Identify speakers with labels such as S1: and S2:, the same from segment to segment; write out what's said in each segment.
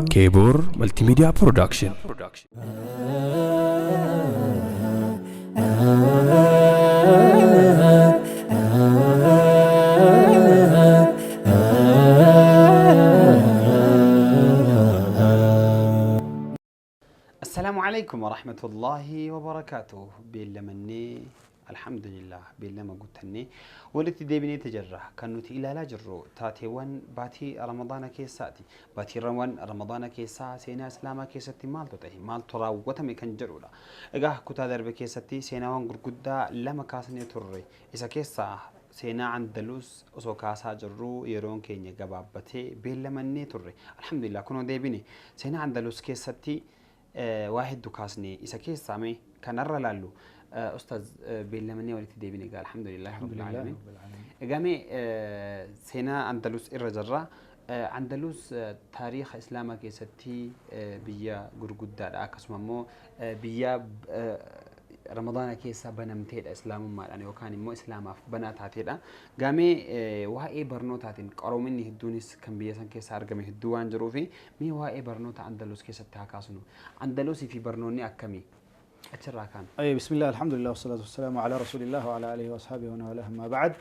S1: Keeboor Multimedia Production.
S2: Assalaamu alaikum warahmatullaahi wabarakaatuh. Beellamannee alhamdulillah beellama guuttannee walitti deebineeti jirra. Kan nuti ilaalaa jirru taateewwan baatii Ramadaana keessaati. Baatiiwwan Ramadaana keessaa seenaa Islaamaa keessatti maaltu ta'e, maaltu raawwatame kan jedhudha. Egaa kutaa darbe keessatti seenaawwan gurguddaa lama kaasnee turre. Isa keessaa seenaa Andalus osoo kaasaa jirruu yeroon keenya gabaabbatee beellamannee turre. Alhamdulillah kunoo deebine. Seenaa Andalus keessatti waa heddu kaasne. Isa keessaa mee kanarra laallu Ustaaz beellamannee walitti deebine egaa alhamdulillah rabbil aalamiin. Egaa mee seenaa Andalus irra jirra. Andalus taariika Islaamaa keessatti biyya gurguddaadha. Akkasuma immoo biyya Ramadaana keessa banamteedha Islaamummaadhaan yookaan immoo Islaamaaf banaa taateedha. Gaamee waa'ee barnootaatiin qaroominni hedduunis kan biyya san keessa argame hedduu waan jiruufi mee waa'ee barnoota Andalus keessatti haa kaasnu. Andalusii fi barnoonni akkamii? Achirraa kaanu.
S3: Bismillah, alhamdulillah, wassalatu wassalamu ala rasulillah wa ala alihi wa ashabihi wa man walah, amma ba'd.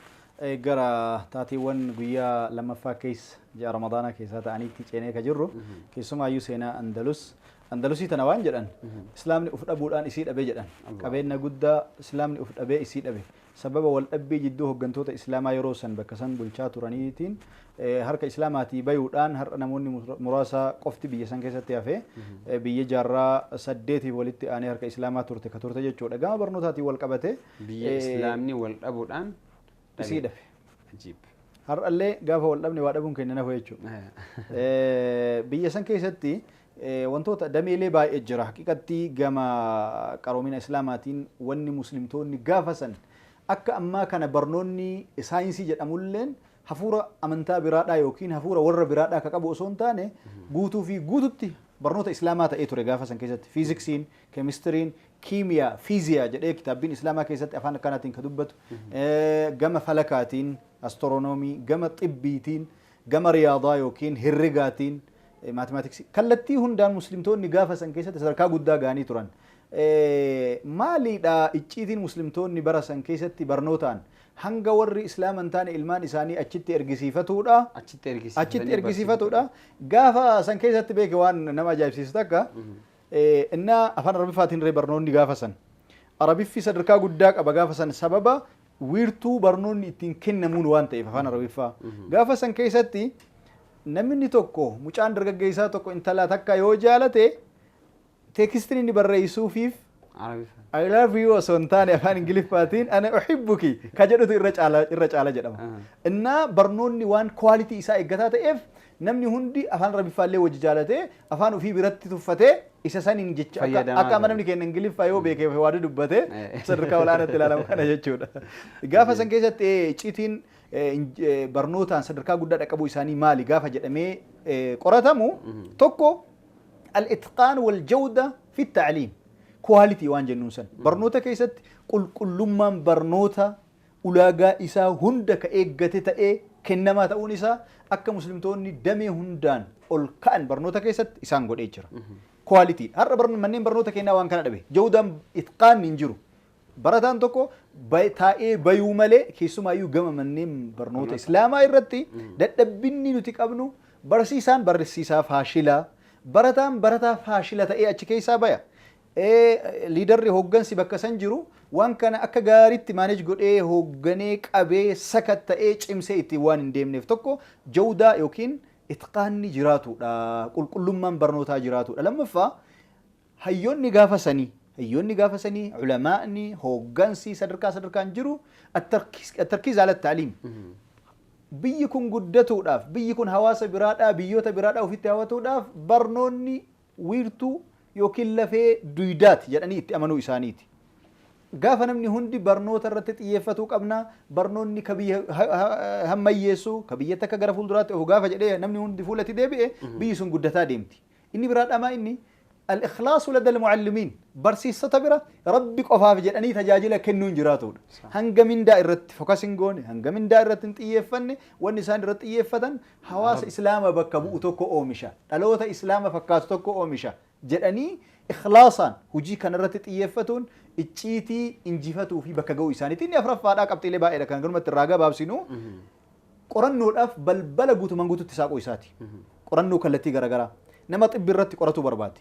S3: Gara taateewwan guyyaa lammaffaa keessa ji'a Ramadaanaa keessaa ta'aniitti ceenee ka jirru keessumaayyuu seenaa Andalus. Andalusii tana waan jedhan Islaamni uf dhabuudhaan isii dhabe jedhan. Qabeenya guddaa Islaamni uf dhabee isii dhabe. Sababa wal dhabbii jidduu hoggantoota Islaamaa yeroo san bakka san bulchaa turaniitiin harka Islaamaatii bayuudhaan har'a namoonni muraasa qofti biyya san keessatti hafe biyya jaarraa saddeetiif walitti aanee harka Islaamaa turte ka turte jechuudha. Gama barnootaatiin wal qabate
S2: Biyya Islaamni wal dhabuudhaan
S3: isii dhabe.
S2: Ajiib.
S3: Har'allee gaafa wal dhabne waa dhabuun keenya nafu jechuudha. Biyya san keessatti wantoota dameelee baay'ee jira. Haqiqatti gama qaroomina Islaamaatiin wanni muslimtoonni gaafa san akka ammaa kana barnoonni saayinsii jedhamulleen hafuura amantaa biraadhaa yookiin hafuura warra biraadhaa ka qabu osoo hin taane guutuu fi guututti barnoota Islaamaa ta'ee ture gaafa san keessatti. Fiiziksiin, keemistiriin, kiimiyaa, fiiziyaa jedhee kitaabbiin Islaamaa keessatti afaan akkanaatiin ka dubbatu, gama falakaatiin, astiroonoomii, gama xibbiitiin, gama riyaadaa yookiin herregaatiin, maatimaatiksii kallattii hundaan muslimtoonni gaafa san keessatti sadarkaa guddaa ga'anii turan. Maaliidha icciitiin muslimtoonni bara san keessatti barnootaan hanga warri islaama hin taane ilmaan isaanii achitti ergisiifatuudha?
S2: Achitti ergisiifatanii
S3: Achitti ergisiifatuudha. Gaafa san keessatti beeke waan nama ajaa'ibsiisu takka innaa afaan Arabiffaatiin ree barnoonni gaafa san. Arabiffi sadarkaa guddaa qaba gaafa san sababa wiirtuu barnoonni ittiin kennamuun waan ta'eef afaan Arabiffaa. Gaafa san keessatti namni tokko mucaan dargaggeessaa tokko intala takka yoo jaalate teekstiin inni barreessuufiif
S2: Arabiffa.
S3: I love you osoo hin taane afaan Ingiliffaatiin ana uhibbuki ka jedhutu irra caala irra caala jedhama. Innaa barnoonni waan quality isaa eeggataa ta'eef namni hundi afaan Arabiffaallee wajji jaalatee afaan ofii biratti tuffatee isa saniin jecha akka
S2: Fayyadamaa
S3: akka amma
S2: ture.
S3: namni keenya Ingiliffaa yoo beekee waa dubbate sadarkaa olaanaatti ilaalamu kana jechuudha. Gaafa san keessatti icciitiin barnootaan sadarkaa guddaa dhaqqabuu isaanii maali gaafa jedhamee qoratamu tokko al-itqaan wal jawda fi ta'liim quality waan jennuun san barnoota keessatti qulqullummaan barnoota ulaagaa isaa hunda ka eeggate ta'ee kennamaa ta'uun isaa akka muslimtoonni damee hundaan ol ka'an barnoota keessatti isaan godhee jira. Quality har'a manneen barnoota kennaa waan kana dhabe jawdaan itqaan hin jiru. Barataan tokko taa'ee bayuu malee keessumaayyuu gama manneen barnoota Islaamaa irratti dadhabbinni nuti qabnu barsiisaan barsiisaa faashilaa, barataan barataa faashila ta'ee achi keessaa baya. Leaderri hooggansi bakka san jiru waan kana akka gaariitti manage godhee hoogganee qabee sakatta'ee cimsee ittiin waan hin deemneef tokko jawdaa yookiin itqaanni jiraatudha. Qulqullummaan barnootaa jiraatudha. Lammaffaa hayyoonni gaafa sanii ulamaa'ni hooggansi sadarkaa sadarkaan jiru at-tarkiiz ala ta'liim. Biyyi kun guddatuudhaaf, biyyi kun hawaasa biraadhaa, biyyoota biraadhaa ofitti hawwatuudhaaf barnoonni wiirtuu yookiin lafee duydaati jedhanii itti amanuu isaaniiti. Gaafa namni hundi barnoota irratti xiyyeeffatuu qabna, barnoonni ka biyya hammayyeessu, ka biyya takka gara fuulduraatti ofu gaafa jedhee namni hundi fuulatti deebi'e biyyi sun guddataa deemti. Inni biraa dhamaa inni Al-ikhlaasu lada al-muallimiin, barsiistota bira Rabbi qofaaf jedhanii tajaajila kennuun jiraatuudha. Hanga mindaa irratti focus hin goone, hanga mindaa irratti hin xiyyeeffanne, wanni isaan irratti xiyyeeffatan hawaasa Islaama bakka bu'u tokko oomisha, dhaloota Islaama fakkaatu tokko oomisha jedhanii ikhlaasaan hojii kana irratti xiyyeeffatuun icciitii injifatuu fi bakka ga'uu isaaniiti. Inni afraffaadhaa qabxiilee baay'eedha kan ganumatti irraa gabaabsinu. Qorannoodhaaf balbala guutumaan guututti saaquu isaati. Qorannoo kallattii garaagaraa. Nama xibbi irratti qoratuu barbaade.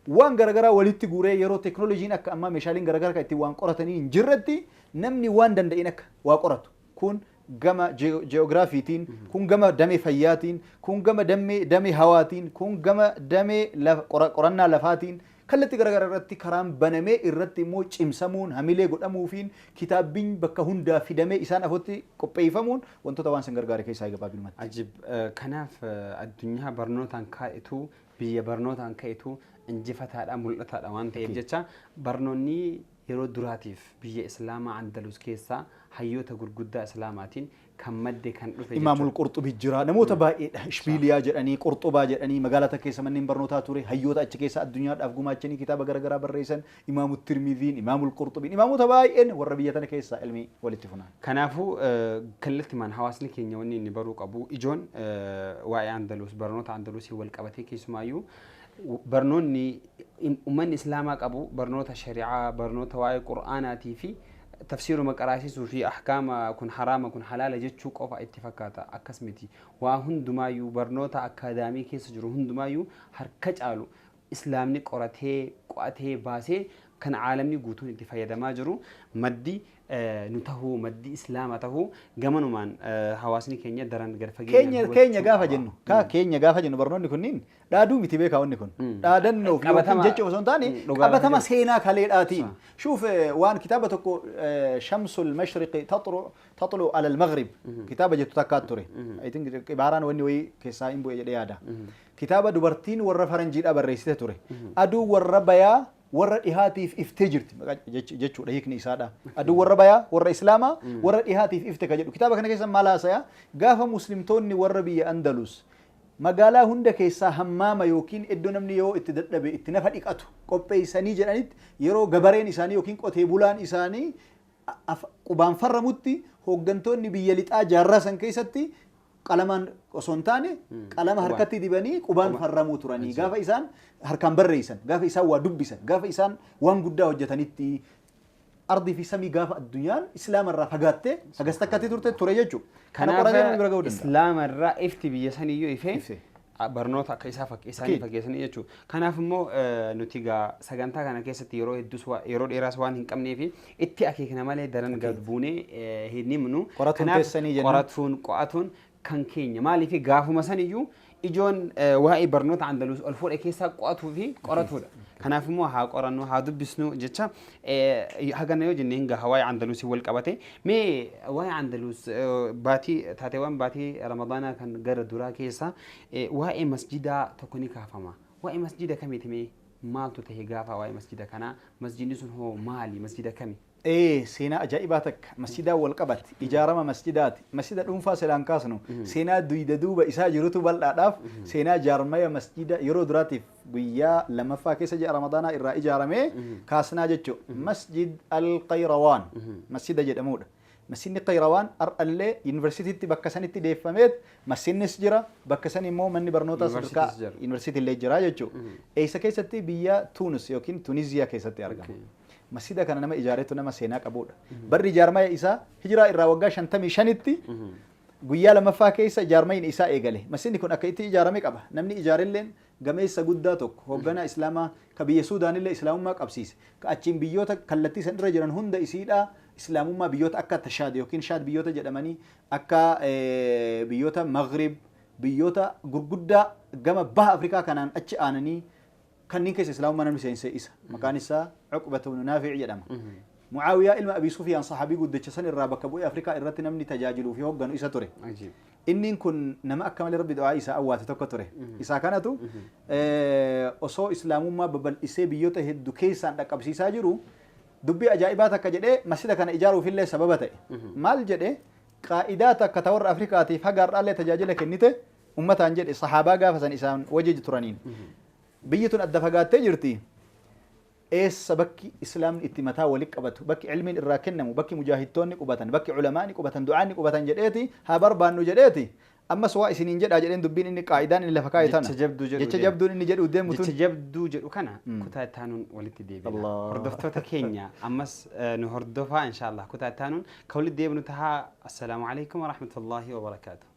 S3: Waan garaagaraa walitti guuree yeroo teekinooloojiin akka ammaa meeshaaleen garaagaraa kan ittiin waan qoratanii hin jirretti namni waan danda'een akka waa qoratu. Kun gama ji'oogiraafiitiin, kun gama damee fayyaatiin, kun gama damee hawaatiin, kun gama damee qorannaa lafaatiin kallattii garaagaraa irratti karaan banamee irratti immoo cimsamuun hamilee godhamuufiin kitaabbiin bakka hundaa fidamee isaan afotti qopheeffamuun wantoota waan san gargaare keessaa gabaabinumatti.
S2: Ajib! Kanaaf addunyaa barnootaan ka'etu, biyya barnootaan ka'etu injifataadha, mul'ataadha waan ta'eef jecha barnoonni yeroo duraatiif biyya Islaamaa Andalus keessaa hayyoota gurguddaa Islaamaatiin kan madde, kan dhufe.
S3: Imaamul Qurxubi jira, namoota baay'eedha. Ishbiiliyaa jedhanii, Qurxubaa jedhanii, magaalota keessa manneen barnootaa ture, hayyoota achi keessa addunyaadhaaf gumaachanii kitaaba garaagaraa barreessan, Imaamu Tirmiziin, Imaamul Qurxubiin, imaamota baay'een warra biyya tana keessaa ilmi walitti funaan.
S2: Kanaafuu kallattimaan hawaasni keenya wanni inni baruu qabu ijoon waa'ee Andalus, barnoota Andalusii wal qabatee, keessumaayyuu barnoonni uummanni Islaamaa qabu barnoota shari'aa, barnoota waa'ee Qur'aanaatii fi tafsiiruma qaraasisuu fi ahkaama kun haraama kun halaala jechuu qofa itti fakkaata. Akkas miti. Waa hundumaayyuu, barnoota akkaadaamii keessa jiru hundumaayyuu harka caalu Islaamni qoratee qo'atee baasee kan caalamni guutuun itti fayyadamaa jiru maddi nu tahuu, maddi Islaama tahuu gamanumaan hawaasni keenya daran gad
S3: fageenyaan Keenya gaafa jennu, keenya gaafa jennu, barnoonni kunniin dhaaduu miti, beekaa. Wanni kun dhaadannoof yookiin jechuuf osoo hin taane qabatama seenaa kaleedhaatiin. Shuuf, waan kitaaba tokko Shamsul Mashriqi Taxlu ala al-Maghrib kitaaba jettu takkaat ture. I think ibaaraan wanni wayii keessaa hin bu'e jedhee yaada. Kitaaba dubartiin warra faranjiidhaa barreessite ture. Aduu warra bayaa warra dhihaatiif iftee jirti jechuudha hiikni isaadha. Aduu warra bayaa, warra Islaamaa, warra dhihaatiif ifte ka jedhu. Kitaaba kana keessa maal haasaya? Gaafa muslimtoonni warra biyya Andalus magaalaa hunda keessaa hammaama yookiin iddoo namni yoo itti dadhabe itti nafa dhiqatu qopheessanii jedhanitti, yeroo gabareen isaanii yookiin qotee bulaan isaanii qubaan farramutti, hooggantoonni biyya lixaa jaarraa san keessatti qalamaan osoo hin taane qalama harkatti dibanii qubaan farramuu turanii. Gaafa isaan harkaan barreessan, gaafa isaan waa dubbisan, gaafa isaan waan guddaa hojjetanitti, ardii fi samii gaafa addunyaan Islaama irraa fagaattee hagas takkatti turte ture jechuudha. Kana qoratee namni bira gahuu
S2: danda'a. Islaama irraa ifti biyya saniyyuu ifee barnoota akka isaa isaanii fakkeessanii jechuudha. Kanaaf immoo nuti egaa sagantaa kana keessatti yeroo hedduus, yeroo dheeraas waan hin qabnee fi itti akeekna malee daran gad buunee hin himnu.
S3: Qoratuun teessanii
S2: jenna. Qoratuun qo'atuun kan keenya, maaliif gaafuma saniyyuu ijoon waa'ee barnoota Andalus ol fuudhe keessaa qo'atuu fi qoratuudha. Kanaaf immoo haa qorannu, haa dubbisnu jecha hagana yoo jenne hin gaha waa'ee Andalusii wal qabate. Mee waa'ee Andalus, baatii taateewwan baatii Ramadaanaa kan gara duraa keessa waa'ee masjidaa tokko ni kaafama. Waa'ee masjida kamiiti? Mee maaltu ta'e gaafa waa'ee masjida kanaa? Masjidni sun hoo maali? Masjida kami?
S3: Ee, seenaa ajaa'ibaa takka masjidaan wal qabatti, ijaarama masjidaati. Masjida dhuunfaa silaan kaasnu, seenaa duyda duuba isaa jirutu bal'aadhaaf. Seenaa jaarmaya masjida yeroo duraatiif guyyaa lammaffaa keessa ji'a Ramadaanaa irraa ijaarame kaasnaa jechuudha. Masjid Al-Qayrawaan masjida jedhamudha. Masjidni Qayrawaan har'allee yuunivarsiitiitti bakka sanitti deeffameet masjidnis jira, bakka san immoo manni barnootaa sadarkaa yuunivarsiitii illee jira jechuudha. Eessa keessatti? Biyya Tuunis yookiin Tuniziyaa keessatti argama. Masjida kana nama ijaaretu nama seenaa qabudha. Barri ijaarmaya isaa hijiraa irraa waggaa 55tti guyyaa lammaffaa keessa ijaarmayni isaa eegale. Masjidni kun akka itti ijaarame qaba. Namni ijaarelleen gameessa guddaa tokko, hoogganaa Islaamaa ka biyya Suudaanillee Islaamummaa qabsiise. Ka achiin biyyoota kallattii san irra jiran hunda isiidhaa Islaamummaa, biyyoota akka Tashaad yookiin Shaad biyyoota jedhamanii, akka biyyoota Maghrib, biyyoota gurguddaa gama baha Afrikaa kanaan achi aananii kanneen keessa Islaamummaa namni seense isa. Maqaan isaa Uqbata ibn Naafi'i jedhama. Mucaawiyaa ilma Abi Sufyaan sahabii guddicha san irraa bakka bu'ee Afrikaa irratti namni tajaajiluu fi hoogganu isa ture. Inni kun nama akka malee Rabbi du'aa isaa awwaate tokko ture. Isaa kanatu osoo Islaamummaa babal'isee biyyoota hedduu keessaan dhaqqabsiisaa jiru dubbii ajaa'ibaa takka jedhee masjida kana ijaaruufillee sababa ta'e. Maal jedhe? Qaa'idaa takka ta warra Afrikaatiif haga har'aallee tajaajila kennite ummataan jedhe, sahaabaa gaafa san isaan wajji turaniin. Biyyi tun adda fagaattee jirti. Eessa bakki Islaamni itti mataa wali qabatu, bakki ilmiin irraa kennamu, bakki mujaahidtoonni qubatan, bakki ulamaani qubatan, du'aanni qubatan jedheeti haa barbaannu jedheeti. Ammas waa isiniin jedhaa jedheen dubbiin inni qaa'idaan inni lafa kaa'e tana.
S2: Jecha jabduu jedhu
S3: Jecha
S2: deema.
S3: jabduun inni jedhu deemu tun.
S2: Jecha jabduu jedhu kana kutaa itti aanuun walitti deebina.
S3: Allah.
S2: Hordoftoota keenya ammas nu hordofaa inshallah kutaa itti aanuun kan walitti deebinu tahaa. Assalaamu alaikum warahmatullahi wabarakaatuh.